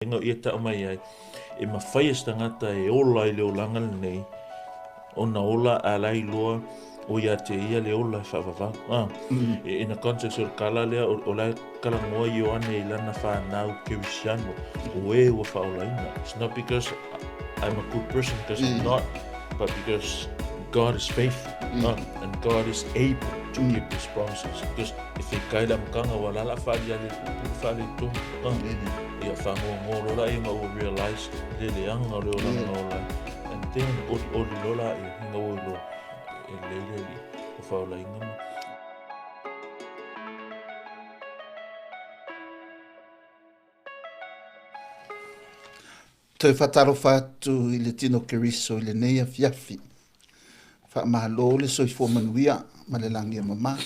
Loiga o ia tau mai ai, e mafai e se tagata e ola i le olaga lenei, ona ola a la iloa o ia te ia le ola e faavavau. Ah. In the context o le kala lea, o la e kalagoa Ioane i lana whanau Kerisiano, o e ua whaolaina. It's not because I'm a good person, because I'm not, but because God is faithful, and God is able to keep his promises. Because if e kai la makanga wa lala whaali ale pupu whaali tonu, ia whangongo lola ia nga ua realize le leanga o le olanga o lai. And then oli oli lola ia hinga ua iloa e leile li o whaolainga ma. Toe faatalofa atu i le tino Keriso i lenei afiafi. Faamalo le soifua manuia ma le lagi e mama.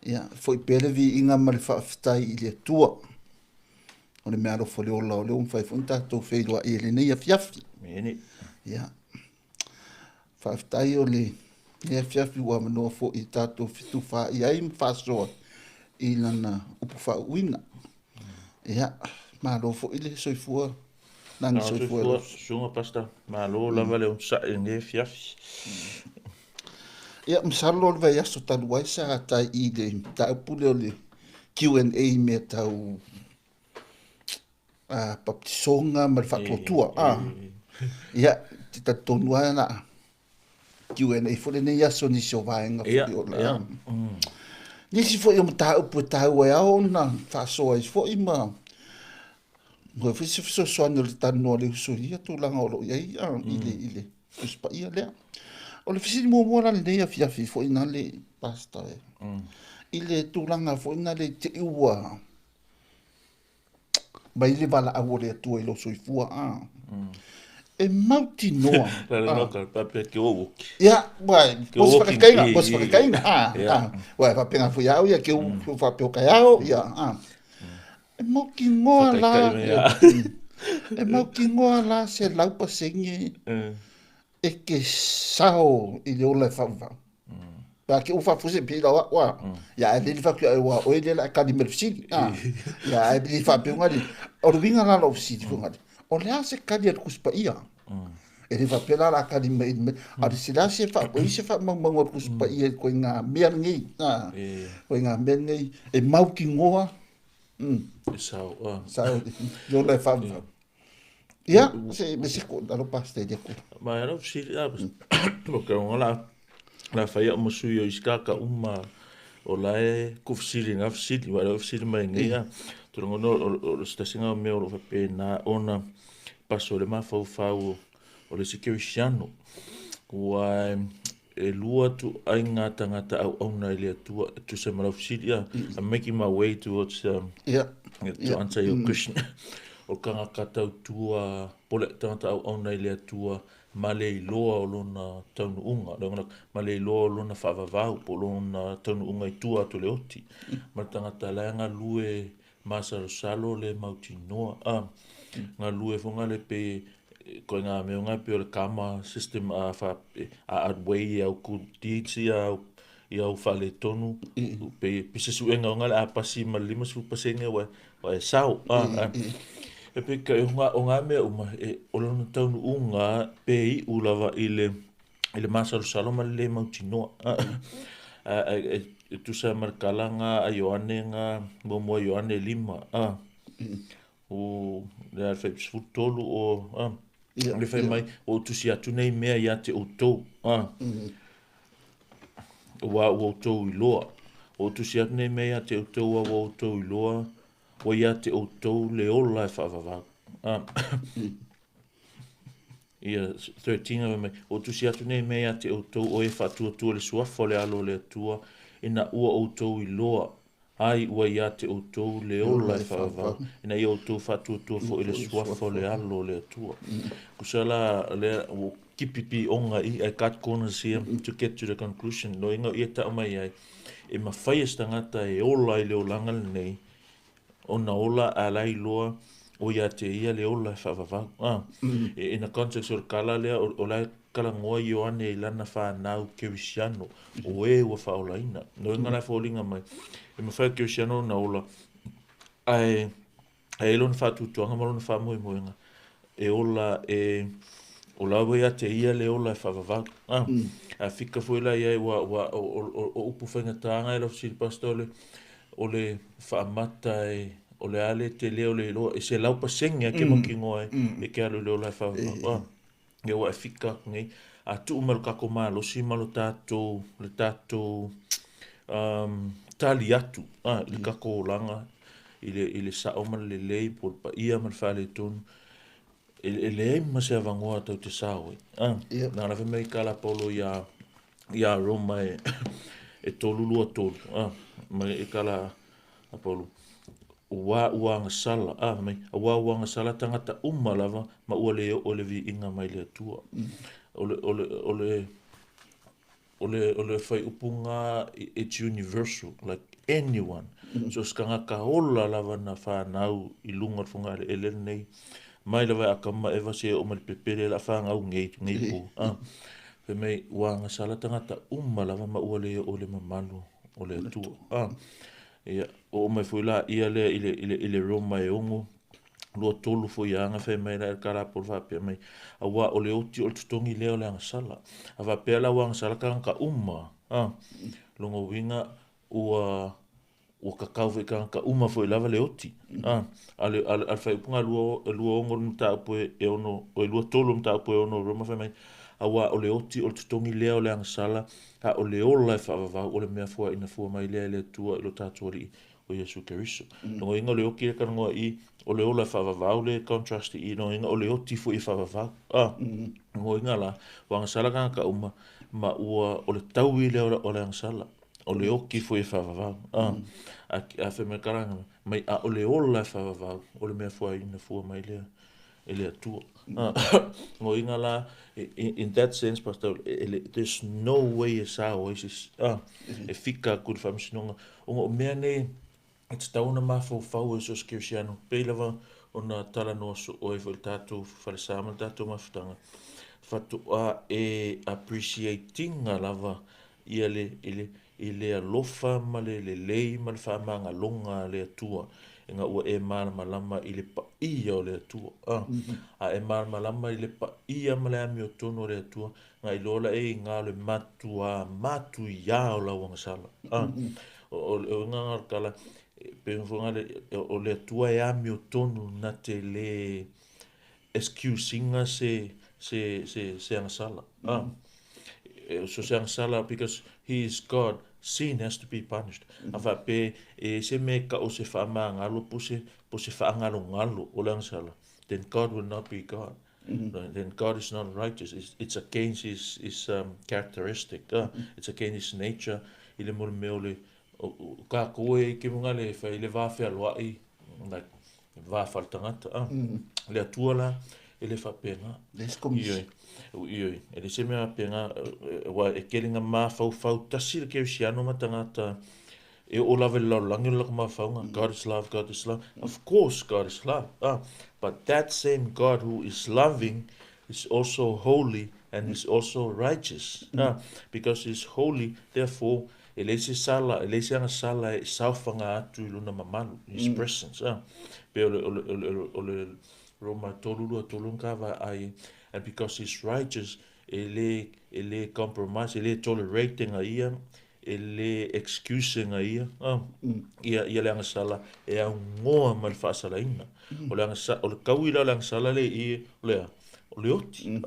Ia, foi pea le viiga ma le faafetai i le Atua. O le meaalofa o le ola o lea ua mafai foi ona tatou feiloai i lenei afiafi. Mene. Ia, faafetai o lenei afiafi ua avanoa foi i tatou fetufaai ai ma faasoa i lana upu faauuina. Ia, malo foi le soifua, lagi soifua. Soifua, susuga Pastor. Malo lava le onosai i lenei afiafi. Ia, masalo o le vaiaso talu ai sa tai i le mataupu lea o le Q&A i mea tau baptisoga ma le faatuatua. Ia, te talitonu lava o le a Q&A foi lenei aso nisi o vaega foi o la. Nisi foi o mataupu e taua e ao ona faasoa ai foi ma Moe foi se fesoasoani o le talanoa a le uso i ia tulaga o lo o i ai i le Tusi Paia lea. O le fesili muamua la lenei afiafi foi na le Pastor e. I le tulaga foi na le te i ua mai le valaau o le Atua i lou soifua a. E mautinoa. La le noka papea ke o uki. Ia, uai, po se whakatainga, po se whakatainga, a, a. Uai, whapena fui au, ia, ke u, mm. whapeo kai au, ia, a. E mautinoa la, e mautinoa la se 100% e ke sao i le ola e faavavau. Pe a ke u faafuse pe ila wa ia ae le faapea ai ua oe lea o le a kali mai le fesili. Ia ae le faapea ngali o le uiga la o lau fesili foi ngali o le a se kali a le Tusi Paia? E le faapea la o le a kali mai i le mea a o le a se o ai se faamaumauga o le Tusi Paia i ituaiga mea lenei ituaiga mea lenei e mautinoa E sao. Sao le ola e faavavau. Ia, se me se ko alo pastor ia ko. Ma alo fesili a o ke onga la la fai o musui o iska ka uma o la e ku fesili nga fesili wa lo fesili mai ngai a to ngono o se tasi nga mea o lo faapena ona paso le mafaufau o le isi kerisiano ua e lua ituaiga tagata auauna i le Atua e tusa ma lau fesili ia I'm making my way towards um, to answer your question. O le tagata tautua po o le tagata auauna i le Atua ma le iloa o lona taunuuga, ma le iloa o lona faavavau po o lona taunuuga i tua atu o le oti. Ma le tagata la e galue masalosalo le mautinoa a galue foi ngale pe koe ngā mea nga pe o le karma system a fa a outweigh au good deeds ia au ia au faaletonu pe pe se suega o ngale a pasi ma le 50% ua ua e sao a e pe ka o ngā o ngā mea uma e o lona taunuuga pe iu lava i le i le masalosalo ma le le mautinoa. E tusa ma le kala nga a Ioane nga muamua Ioane 5 a o le a fai 13 o a le fai mai ua ou tusi atu nei mea ia te outou a ua ua outou iloa ua ou tusi atu nei mea ia te outou a ua outou iloa ua ia te outou le ola e faavavau a Ia, 13 fai mai, Ua tusi atu nei mea ia te outou o e faatuatua le suafa o le Alo o le Atua, ina ua outou iloa, ai ua ia te outou le ola e faavavau, ina ia outou faatuatua foi le suafa o le Alo o le Atua. Tusa la, lea ua kipi pioga i, I cut corners here to get to the conclusion. Loiga ia tau mai ai, e mafai e se tagata e ola i le olaga lenei, ona ola a la iloa o ia te ia le ola e faavavau. A, in the context o le kala lea, o la e kalagoa Ioane i lana whanau Kerisiano, o e ua whaolaina. No inga la e foliga mai, e mawhai Kerisiano na ola, ae Ae i ai lona faatuatuaga ma lona faamoemoega e ola e o la ua ia te ia le ola e faavavau. A fika foi la i ai ua ua o upu faigata nga e lau fesili Pastor o le faamata e o le a le tele o le iloa e 100% a ke mautinoa e ke alu i le ola e faavavau. Ia ua e fika atu nei a tuu mai lo tatou malosi ma lo tatou le tatou tali atu i le tatou olaga i le sao ma le lelei po o le paia ma le faaletonu e leai ma se avanoa tau te sao ai. Na lava mai kala Paulo ia Roma e 3:23 mai e kala a Paulo ua ua agasala mai ua ua agasala tagata uma lava ma ua le oo le viiga mai le Atua. O le whaiupunga, it's universal, like anyone. So se tagata ola lava na whanau i lunga o le fogaeleele lenei mai lava e Atama ma Eva seia oo mai le pepele la whangau nei nei po. Fai mai ua agasala tagata uma lava ma ua le oo le mamalu o le Atua. Ia oo mai foi la ia lea i le Roma e 6:23 foi aga fai mai la e kala polo faapea mai auā o le oti o le totogi lea o le agasala. A faapea la ua agasala tagata uma lona uiga ua kakau foi tagata uma foi lava le oti. A le faaiupuga 26 le mataupu e 6 o e 23 le mataupu e 6 Roma fai mai auā o le oti o le totogi lea o le agasala a o le ola e faavavau o le mea fuaina fua mai lea e le Atua i lo tatou Alii o Iesu Keriso. Lona uiga o le oti le talanoa i o le ola e faavavau le contrast i lona uiga o le oti foi e faavavau. Lona uiga la ua agasala tagata uma ma ua o le taui lea o le agasala o le oti foi e faavavau. A fai mai kala mai a o le ola e faavavau o le mea fuaina fua mai lea e le Atua. Lona uiga la in that sense, Pastor, there's no way e sao ai se e fika atu i le faamasinoga ona o mea nei e tatau ona mafaufau e so o se kerisiano pei lava ona talanoa soo ai foi le tatou falesa ma le tatou mafutaga faatoa e appreciate-ina lava ia le i le alofa ma le lelei ma le faamagaloga a le Atua ina ua e malamalama i le paia o le Atua. A e malamalama i le paia ma le amiotonu o le Atua na iloa la e iga o le matuā matuiā o lau agasala. O le uiga na o le tala pe foi o le Atua e amiotonu na te le excuse-ina se agasala. So se agasala, because he is God, sin has to be punished. A faapea e se mea ka o se faamagalo po se faagalogalo o le agasala, then God will not be God. Then God is not righteous. It's against his characteristic. It's against his nature. I le mo le mea o le kākou e ke munga le fai le va fealoai like va faletagata. Le Atua la e le faapena. Le se komisi. Ioe, ioe, e le se mea faapena ua e tele ga mafaufau tasi le kerisiano ma tagata e oo lava i le lalolagi o le latou mafauga. God is love, God is love. Of course God is love. But that same God who is loving is also holy and is also righteous. Because he's holy, therefore e leai se sala, e leai se agasala e saofaga atu i lona mamalu, his presence. Pe o le Roma 3:23 na vaai. And because he's righteous, e le compromise, e le tolerate ga ia, e le excuse ga ia. Ia le agasala e augoa ma le faasalaina. O le agasa, o le taui la o le agasala le i o le o le oti.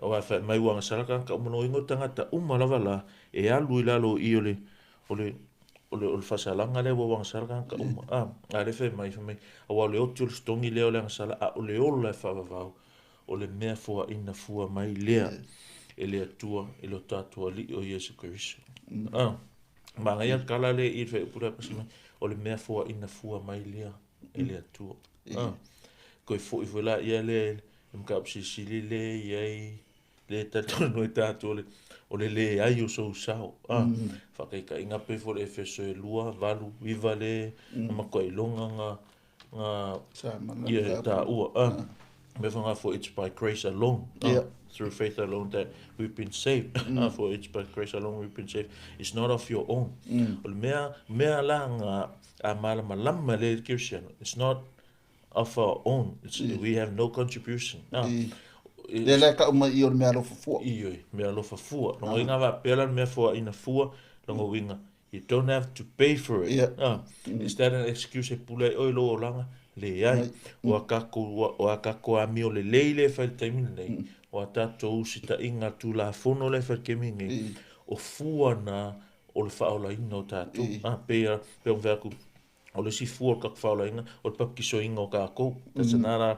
Aua e fai mai ua agasala tagata uma lona uiga o tagata uma lava la e alu i lalo i o le faasalaga lea ua agasala tagata uma. A le fai mai auā o le oti o le totogi lea o le agasala a o le ola e faavavau o le mea foaina fua mai lea e le Atua i lo tatou Alii o Iesu Keriso. Magaia le tala le i le faaiupu lea pasi mai o le mea foaina fua mai lea e le Atua. Koe foi foi la ia le le mataupu silisili le i ai le talitonu ai tatou o le leai o sou sao. Faataitaiga pe foi le Efeso e 2:8-9 le na matuai iloga ga Sa mana ia taua. Me whanga for it's by grace alone, through faith alone that we've been saved. For it's by grace alone we've been saved. It's not of your own. O le mea la ga a malamalama le kerisiano. It's not of our own. It's, we have no contribution. Le le ka uma i o le mea alofa fua. Ioe, mea alofa fua. Longa uiga faapea la le mea foaina fua, longa uiga, you don't have to pay for it. Is that an excuse e pule ai oe i lou olaga? Leai. Ua tatou, o a tatou amio lelei lea e fai i le taimi lenei, o a tatou usitaʻiga Tulafono lea e fai i le taimi lenei, o fua na o le faaolaina o tatou. Pei a, pei ona fai atu, o le isi fua o le tatou faaolaina, o le papatisoina o tatou. That's another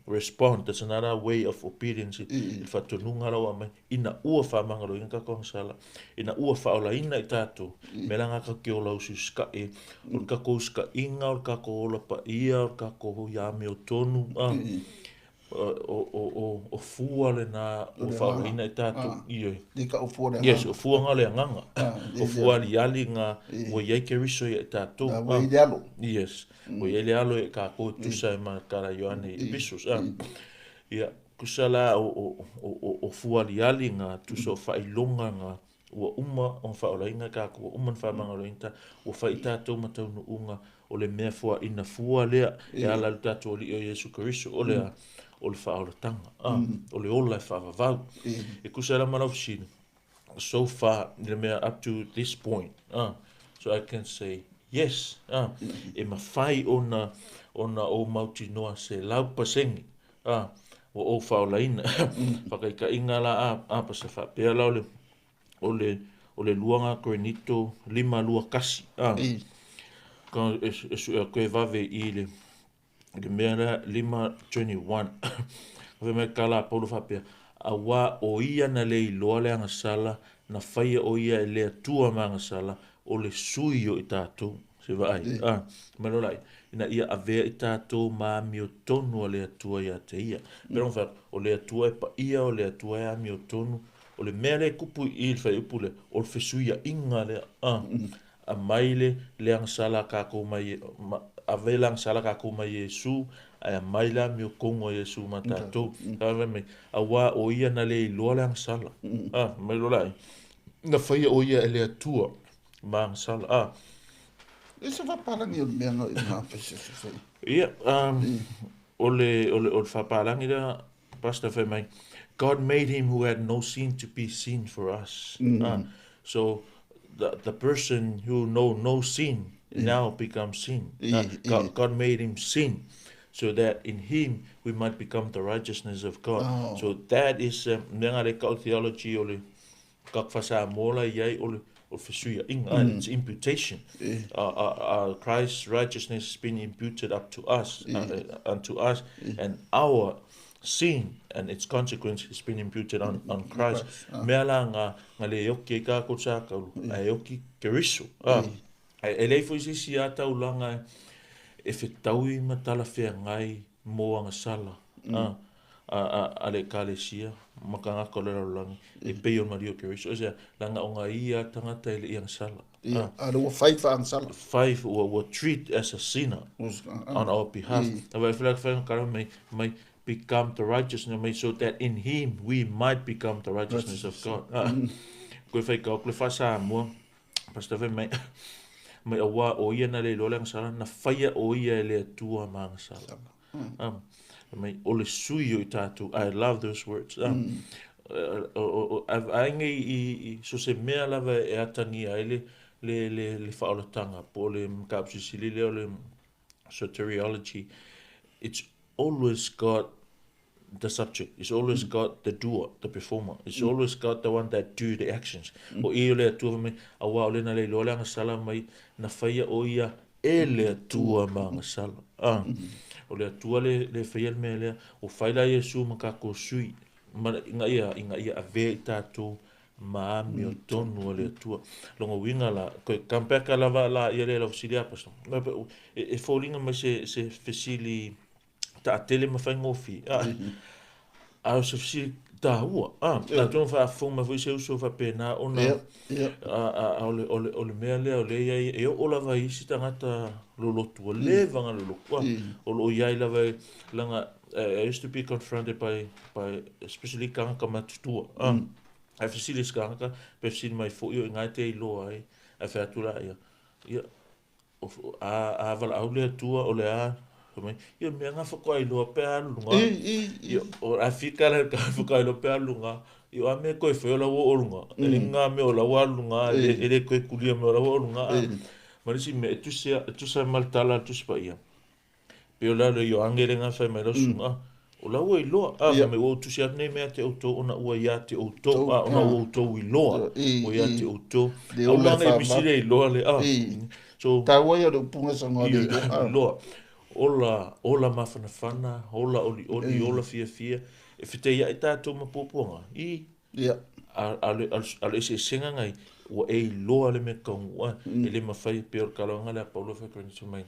respond, that's another way of obedience i le faatonuga la ua aumai, ina ua faamagaloina tatou agasala, ina ua faaolaina i tatou, mea la na tatou te ola usiusitaʻi ai. O le tatou usitaʻiga, o le tatou ola paia, o le tatou amiotonu, o fua lena ua faaolaina i tatou. Ioe. Yes, o fua na o le agaga. O fua aliali na ua i ai Keriso ia i tatou. Ua i ai le alo. Yes, ua i ai le alo ia i tatou e tusa ai ma tala Ioane i Epistles. Ia, tusa la o fua aliali na, tusa o faailoga na, ua uma ona faaolaina tatou, ua uma ona faamagaloina tatou, ua fai i tatou ma taunuuga o le mea foaina fua lea e ala i lo tatou Alii o Iesu Keriso, o le a? O le faaolataga, o le ola e faavavau. E tusa ai la ma lau fesili, so far, i le mea up to this point, so I can say yes, e mafai ona ou mautinoa 100%, ua ou faaolaina. Faataitaiga la, pasa faapea la o le luaga Korinito 5:21. E sue atu e vave i le mea lea 5:21. Fai mai tala a Paulo faapea, auā o ia na le iloa le agasala, na faia o ia e le Atua ma agasala, o le sui o i tatou. Se vaai. Mai lo lai, ina ia avea i tatou ma amiotonu a le Atua ia te ia. Pero fai, o le Atua e paia, o le Atua e amiotonu, o le mea lea e kupu i le fuaiupu lea, o le fesuiaiga lea. Aumai le agasala a tatou mai, ave le agasala a tatou mai Iesu, ae aumai le amiotonu a Iesu ma tatou. Fai mai, auā o ia na le iloa le agasala. Mai lo lai, na faia o ia e le Atua ma agasala. E se faapalagi o le mea na i ngā whaisese. Ia, o le faapalagi lea, Pastor, fai mai, God made him who had no sin to be sin for us. So the person who know no sin now becomes sin. God made him sin so that in him we might become the righteousness of God. So that is mea nga le kau theology o le kak whasamola i ai o le fesuiaiga. It's imputation. Christ's righteousness has been imputed up to us, unto us, and our sin and its consequence has been imputed on Christ. Mea la nga le oki e ka ko sa kaulu, ae oki Keriso. E lei foi se isi a taulaga e fetaui ma talafeagai mo agasala a le ekalesia ma tagata o le lalolagi e pei o le malie o Keriso. O se laga o ia tagata e le i agasala. A le ua fai faagasala. Fai ua treat as a sinner on our behalf. Aua e fai kala mai become the righteousness mai so that in him we might become the righteousness of God. Koe fai ka o le Faa-Samoa, Pastor, fai mai auā o ia na le iloa le agasala na faia o ia e le Atua ma agasala. Mai o le sui o i tatou. I love those words. Aiga i so se mea lava e atagia ai le faaolataga po o le mataupu silisili lea o le soteriology. It's always got the subject. It's always got the doer, the performer. It's always got the one that do the actions. O i o le Atua mai, auā o lena le iloa le agasala mai na faia o ia e le Atua ma agasala. O le Atua le faia le mea lea, o fai la Iesu ma tatou sui, ma ina ia avea i tatou ma amiotonu o le Atua. Longa uiga la, koe come back lava la ia le lau fesili a pastor. E foliga mai se fesili taatele ma faigofie. A o se fesili taua. Atonu faafofoga mai foi se uso faapena ona o le mea lea o lea i ai e oo lava i isi tagata lolotu, ua leva ona lolotu. O loo i ai lava laga I used to be confronted by especially tagata matutua. Ae fesili se tagata pe fesili mai foi o i te iloa ai, ae fai atu la ia, a valaau le Atua o le a Fai mai, ia mea nga faatoa iloa pe a alu luga. Ia, o a fika la ka faatoa iloa pe a alu luga. Ia o a mea koe fai o la ua oo luga. E le nga mea o la ua alu luga, e le koe kulia mea o la ua oo luga. Ma le isi mea, e tusi e tusa ma le tala a le Tusi Paia. Pei o le ala o Ioane lea na fai mai lau susuga, o la ua iloa, a, fai mai ua ou tusi atu nei mea ia te outou ona ua ia te outou, a, ona ua outou iloa, ua ia te outou. Aua ne i misi le iloa le, a. So, taua ia o le upu gasanga o le iloa. Iloa. Ola, ola mafanafana, ola olioli, ola fiafia, e feteiai tatou ma puapuaga, i. A, a, a o le eseesega na i, ua e iloa le mea taunuu, a, e le mafai e pei o le talanoaga lea a Paulo e fai atu ai,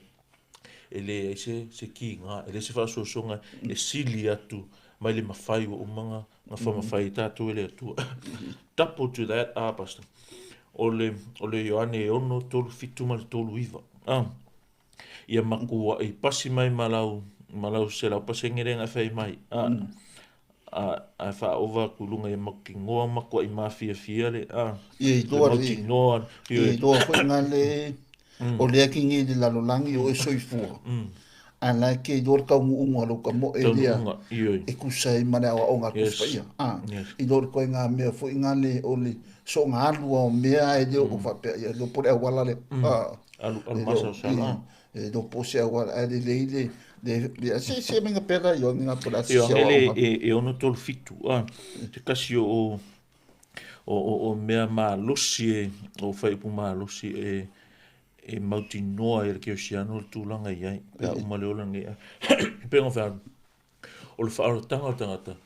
e leai se, se kiga, e leai se faasoasoga e sili atu mai le mafai ua uma ona na faamafai ai tatou e le Atua. Double to that, ah, Pastor, o le, o le Ioane e 6, 3, 7 ma le 3, 9. Ah, ia matua'i pasi mai ma lau, ma lau 100% lea na e fai mai. Ah, a, ae faaova atu i luga ia mautinoa matua'i mafiafia le, ah, Ia iloa le, mautinoa, ia iloa foi na le, o lea kini i le lalolagi o e soifua. A la e ke iloa le taunuuga o lou tamoe lea e tusa ai ma le aoaoga a le Tusi Paia. A, i lo le ituaiga mea foi na le o le soona alu lava o mea ae le o faapea, ia iloa po o le auala lea. A, Alu, alu masalosalo. E iloa po o se auala ae lelei le le se se mea pea la ioane na po o le a se aoaoga. E 6, 3, 7, a, se tasi o o mea malosi e, o faaiupu malosi e e mautinoa ai e le kerisiano le tulaga e i ai pe a uma le ola lenei. E pei ona fai atu, o le faaolataga o le tagata,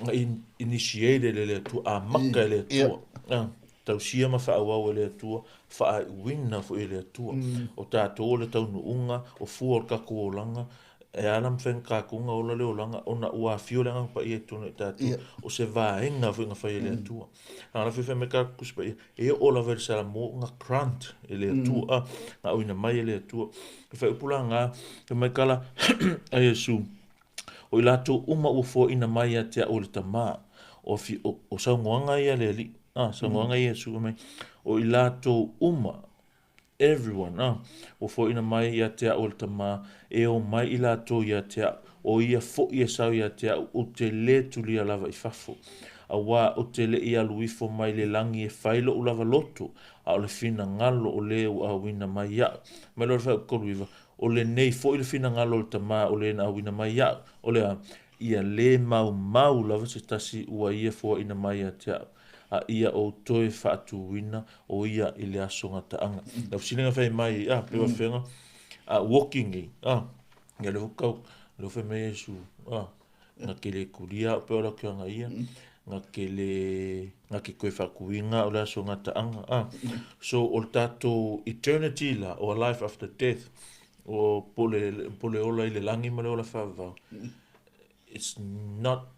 na initiated e le Atua, amata e le Atua, tausia ma faaauau e le Atua, faaiuina foi e le Atua. O tatou o le taunuuga, o fua o le tatou olaga, e ala mafai ona tatou ona ola le olaga ona ua afio le Agaga Paia i totonu o tatou, o se vaega foi na fai e le Atua. A la fai mai ka Tusi Paia, e oo lava i le Salamo na grant e le Atua, na auina mai e le Atua. E fai upu la na, fai mai kala a Iesu, o i latou uma ua foaina mai ia te au e le Tama, o, fi, o, o saunoaga ia a le Alii, a, saunoaga ia a Iesu mai, o i latou uma, everyone, a, ua foaina mai ia te au e le Tama, e o mai i latou ia te au, o ia foi e sau ia te au, ou te lē tulia lava i fafo. Auā ou te le i alu ifo mai le lagi e fai loʻu lava loto, a o le finagalo o lē ua auina mai iaʻu. Mai loa le faaiupu 39, O lenei foi le finagalo o le Tama o lē na auina mai iaʻu, o le a, ia lē maumau lava se tasi ua ia foaina mai ia te au, a ia ou toe faatuina o ia i le aso gataaga. Lau fesiliga fai mai, a, pe faafefea a walking nei, a, ia lea foi tau, lea foi fai mai Iesu, a, na te le tulia au pe o le atu ia, na te le, na te toe faatuina au le aso gataaga, a. So, o le tatou eternity la, or life after death, o po le, po le ola i le lagi ma le ola faavavau, it's not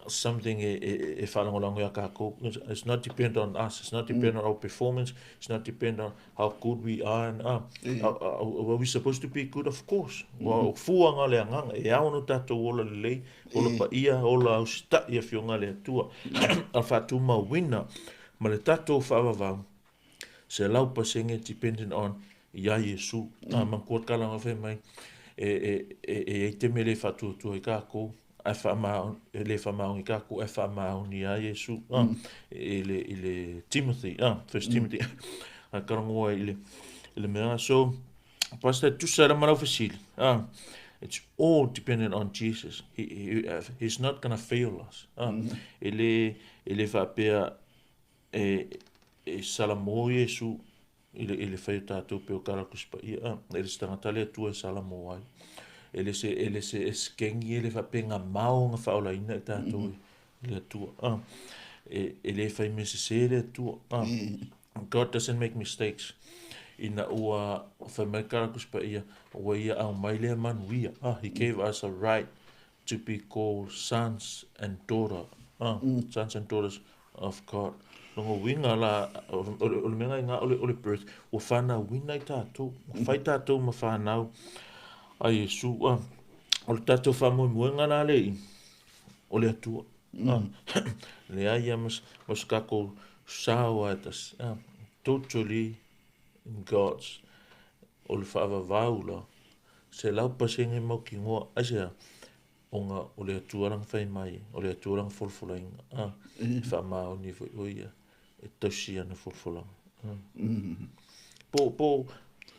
something e, e, e faalagolago iā tatou. It's not depend on us, it's not depend on our performance, it's not depend on how good we are and are we supposed to be good? Of course. Ua o fuaga o le agaga, e ao ona tatou ola lelei, ola paia, ola ausitai i Afioga a le Atua. A le faatumauina ma le tatou faavavau, 100% dependent on iā Iesu. A manatua le tala na fai mai, e, e, e, e i ai taimi e le faatuatua ai tatou, ae faamaoni, e le faamaoni tatou, ae faamaoni ia Iesu, a, i le, i le Timothy, a, First Timothy, a talanoa i le, i le mea. So, Pastor, e tusa ai la ma lau fesili, a, it's all dependent on Jesus. He's not gonna fail us. A, e le, e le faapea, e, e salamo Iesu i le, i le fai o tatou pei o tala Tusi Paia, a, e le se tagata le Atua e salamo ai. E le se, e le se esekengi e le faapea na mao na faaolaina i tatou e le Atua. A, e, e le fai mea sese le Atua. A, God doesn't make mistakes. Ina ua fai mai tala Tusi Paia, ua ia aumai lea manuia. A, he gave us a right to be called sons and daughter, sons and daughters of God. Lona uiga la, o le mea lena o le birth, ua fanauina i tatou, ua fai tatou ma fanau a Iesu. O le tatou faamoemoega la lea i, o le Atua. Leai lava ma se tatou sao lava e tasi. Totally in God's, o le faavavau la. 100% mautinoa. Aisea? Ona o le Atua lana fai mai, o le Atua lana folafolaina, e faamaoni foi o ia e tausi ana folafolaga.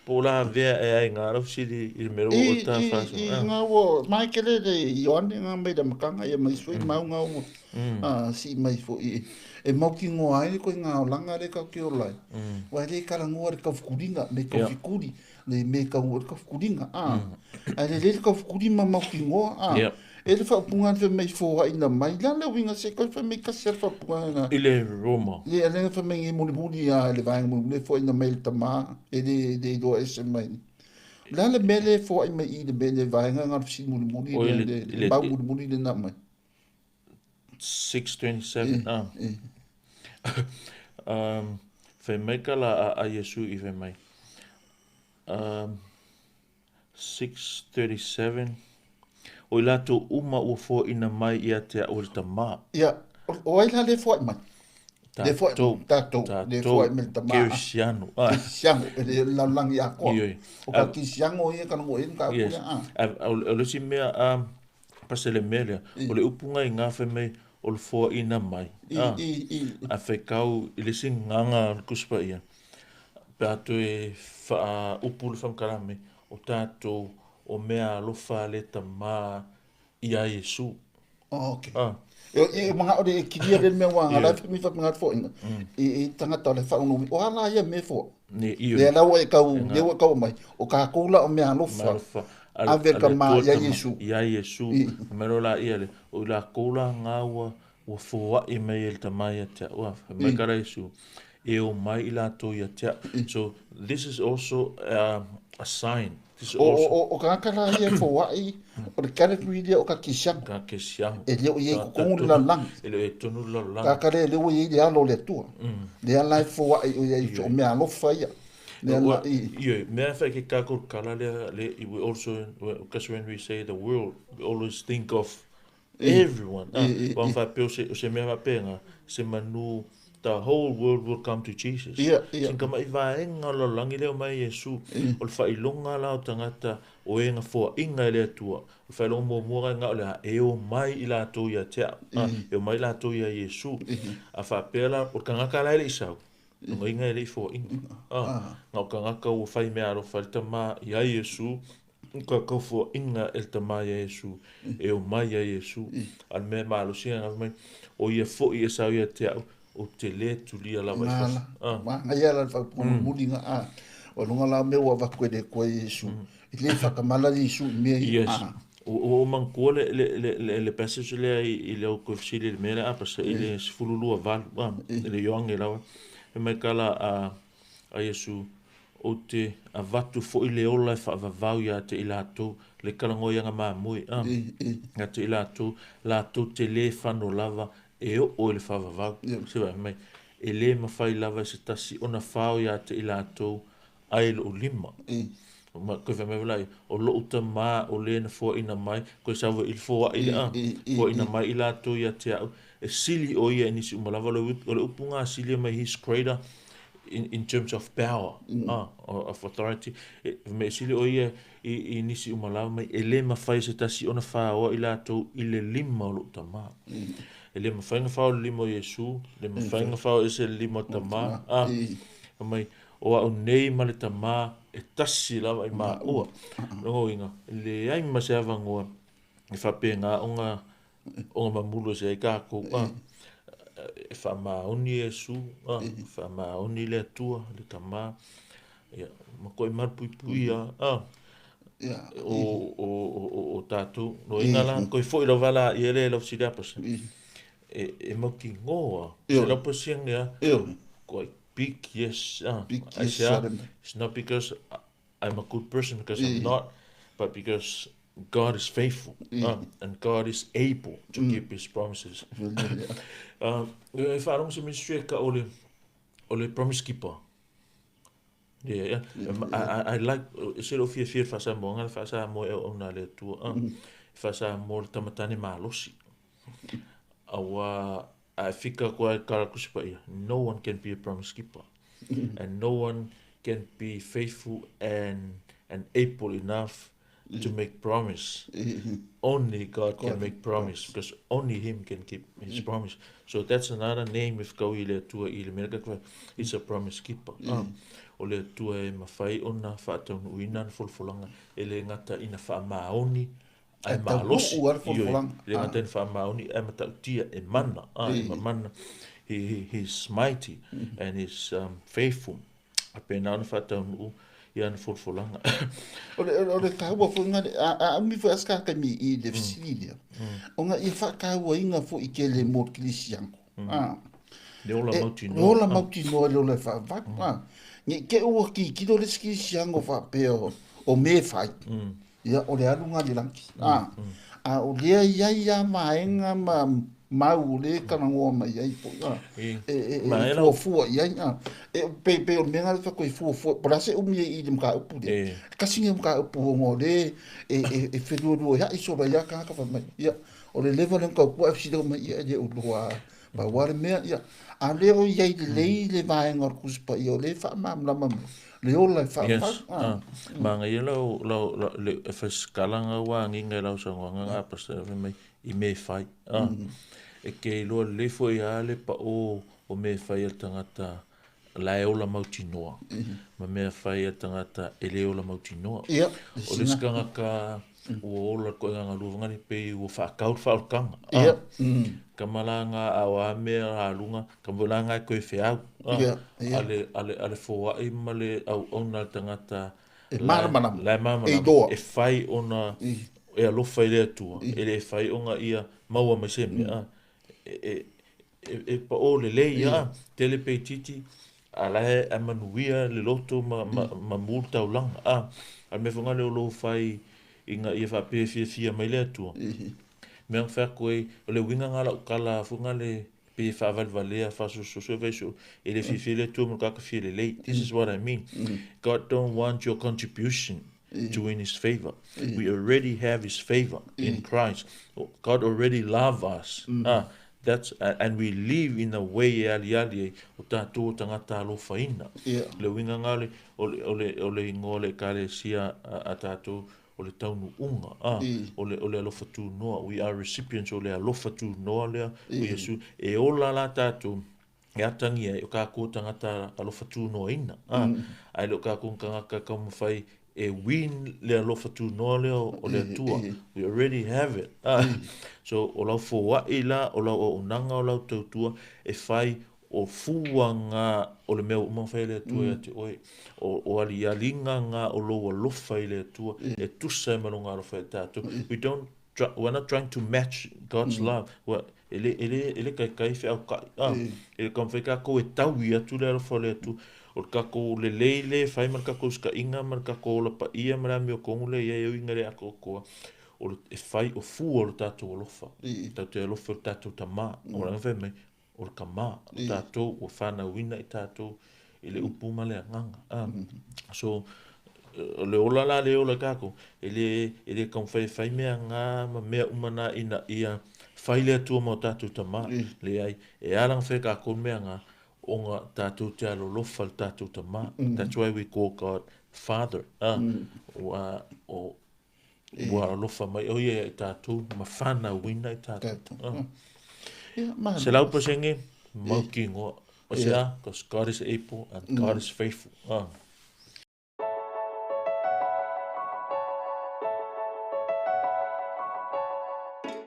Po la vea e ai ngā lau sili i le mea o ta whaso. I ngā ua, mai ke le le Ioane ngā mai le makanga ia mai sui mau ngā ua, si mai fo i, e mau ki ngoa ai koe ngā olanga le kau ke olai. Wai le karangoa le kaufukuringa, me kaufikuri, le me kau le kaufukuringa, Ai le le kaufukuri ma mau ki ngoa, E le whaupunga te mei fōa ina mai, la le winga se koe wha mei kasi al whaupunga nga. I le Roma. Le ale wha mei ngi muli muli a le vaenga muli muli fōa ina mai le tama, e le iloa ese mai. La le mele fōa i mai i le mele vaenga ngā si muli muli, le mau muli muli le nā mai. 6:27, Whai mai ka la a Iesu i whai mai. 6:37. O i latou uma ua foaina mai ia te au e le tamā. Ia, o ai la le foai mai? Le foai, tatou, le foai mai le tamā. Kerisiano. Kerisiano, e le lalolagi atoa. O ka kerisiano ia ka longo e ka Yes. O le isi mea, pasa le mea lea, o le upu ngai ngā whai mai, o le foaina mai. A whai kau i le isi nganga o le kuspa ia. Pe atu e wha upu le whamkarame, o tātou o mea alofa le tamā i a Iesu. Oh, okay. E mga ore e kiria le mea wanga, la mi wha mga foinga. I tangata o le whaunui, o ala ia me foa. Ne, iyo. Le lau e kau, le ua kau mai, o ka kula o mea alofa. Ave ka ma ia Iesu. Ia Iesu. Mero la ia le, o la kula ngā ua foa i mei e le tamā ia te ua, mai kara Iesu. E o mai i latou ia te. So, this is also a sign. O ka ngaka ia foai, o le category lea o ka kisiango. Ka kisiango. E leo i kukongu le lalolagi. E leo i tonu le lalolagi. Ka kare e leo i le alo o le Atua. Le ala e foai o ia i o mea alofa ia. Le ala i. Iyo, mea whai ke kākou kala lea, le, we also, because when we say the world, we always think of everyone. Wa whai peo se mea whapenga, se manu, the whole world will come to Jesus. Singa mai vaenga o lalolagi leo mai Iesu. O le whailonga la o tangata o e ngā foa inga e le Atua. O le whailonga mua ngā o le e o mai i latou ia te e o mai latou ia Iesu. A whapea o kangaka la ele isau. Nga inga e le i foa inga. Ngā o kangaka ua whai mea alo whai tama ia Iesu. Ka kau foa inga e le tama ia Iesu. E o mai ia Iesu. A le mea maalosia ngā mai. O ia foi e sau ia te au. O te le tulia lava i fasa. Ngā ia la whaupunga muli ngā a. O lunga la mea ua waku e le koe Iesu. I le whakamala Iesu i mea i. Yes. O mangkua le passage lea i le au koe le mea le apasa i le sifululua valu. I le Ioange lawa. E mai kala a Iesu o te avatu fo i le ola e whaavavau ia te i latou le kalango ia ngā māmui. Ia te i latou, latou te le whano lava e o o le whaavavau. Se vai mai, e le mawhai lava se tasi ona whao ia te i latou ai lo lima. Ma koe whai mai walai, o lo uta mā o le na fua ina mai, koe sawa i fua i le a, fua ina mai i latou ia te au. E sili o ia nisi umalava, o le upunga sili mai his greater in terms of power, of authority. Me sili o ia i nisi umalava mai, e le mawhai se tasi ona whaoa i latou i le lima o lo uta mā. E le mawhai ngā whao le lima o Iesu, le mawhai ngā whao e se lima o tamā. Mai, o au nei ma le tamā e tasi lava i mā ua. Rongo inga, le ai ma se avangoa, e whape ngā onga mamulu se ai kākou. E wha maoni Iesu, e wha maoni le Atua, le tamā. Ia, ma koe marupui pui o tātou. No inga la, koe foi lau wala i ele lau sili apasa. E mauki ngoa. Se lau pasiang ia, koe big yes. Big yes. It's not because I'm a good person, because I'm not, but because God is faithful and God is able to keep his promises. E whaarongo se ministry ka o le promise keeper. Yeah, yeah. I like, se lo fia fia whasa mo, ngā whasa mo e o nā le tua, whasa mo le tamatane malosi. Awa, a fika koe karakusipa ia, no one can be a promise keeper. And no one can be faithful and able enough to make promise. Only God can make promise because only Him can keep His promise. So that's another name if kau i le Atua i le mea ka He's a promise keeper. O le Atua e mawhai ona whaataunuuina na folofolaga e le gata ina faamaoni ae malosi. Ioe, e le gata ina faamaoni ae matautia e mana, e mamana. He's mighty and he's faithful. A pēnā ona faataunuu i ana folofolaga. O le taua foi lena, a umi foi a se taimi i le fesili lea, ona ia faatauaina foi tele mo le kerisiano. Le ola mautinoa. Le ola mautinoa i le ola e faavavau. Ne i te i ua tilotilo le isi kerisiano faapea o mea e fai, ia o le alu lena i le lagi. A o lea e i ai lava vaega ma mau o lea e talanoa mai ai foi, e fuafua i ai. E pei o le mea lena e fai atu e fuafua, po o le a se umi e i le mataupu lea. Tasi lenei o mataupu ona o lea e felualuaia'i solo ai lava tagata fai mai, ia, o le leva lea ona tautua ae fesili mai, ia e le o iloa pau lava le mea, ia, a o lea o i ai lelei le vaega o le Tusi Paia o lea e faamalamalama mai le ola e faavavau. Yes, manaia lau, lau, lau, le, e fai sikala nga ua agiga i lau saunoaga nga pastor fai mai i mea e fai. E ke iloa lelei foi lava le pao o mea e fai a le tagata la e ola mautinoa ma mea fai a le tagata e le ola mautinoa. O le isi tagata ua ola le koʻega galua fagale pei ua faatau le faaolataga. Kama la nga a o a mea la luga, kama foi la nga e toe feau. A le, a le, a le foai ma le auauna a le tagata E malamalama. La e malamalama. E fai ona e alofa i le Atua, e le fai ona ia maua mai se mea. E pao lelei a, tele pe itiiti, a la e manuia le loto ma, ma, ma mu le taulaga. A, a le mea foi lea o lou fai ina ia faapea e fiafia mai le Atua. Mea na fai atu ai, o le uiga lena o lau tala foi lea pei e faavalevalea, faasososo e fai so, e le fiafia le Atua ma le tagata fia lelei. This is what I mean. God don't want your contribution to win His favor. We already have His favor in Christ. God already love us. That's, and we live in a way e aliali ai o tatou o tagata alofaina. Le uiga lena o le, o le, o le, o le igoa o le Ekalesia a tatou, o le taunuuga, o le, o le alofa tunoa. We are recipients o le alofa tunoa lea o Iesu. E ola la tatou, e atagia ai o kākou tagata alofa tunoaina. Ae le o kākou tagata taumafai e win le alofa tunoa lea o le Atua. We already have it. So, o lau foai la, o lau auaunaga, o lau tautua, e fai o fua ngā o le mea ua uma ona fai e le Atua ia te oe. O alialiga ngā o lou alofa i le Atua, e tusa ai ma lona alofa ia tatou. We don't, we're not trying to match God's love. Ua, e le, e le, e le kaikai feauka'i, e le taumafai tatou e taui atu le alofa o le Atua. O le tatou lelei lea e fai ma le tatou usita'iga ma le tatou ola paia ma le amiotonu lea e i ai e uiga i le atoatoa, o le, e fai o fua o le tatou alofa. Tatou te alofa i le tatou Tamā. O le aga fai mai, o le Tamā, o tatou ua fanauina i tatou i le upu ma le agaga. So, o le ola la le ola i tatou, e le, e le taumafai e fai mea ngā ma mea uma na ina ia fai le Atua ma o tatou Tamā. Leai, e ala ona fai e tatou mea ngā, ona tatou te alolofa i le tatou Tamā. That's why we call God Father. Ua, o, ua alofa mai o ia i tatou ma fanauina i tatou. 100% mautinoa. O se a? Because God is able and God is faithful.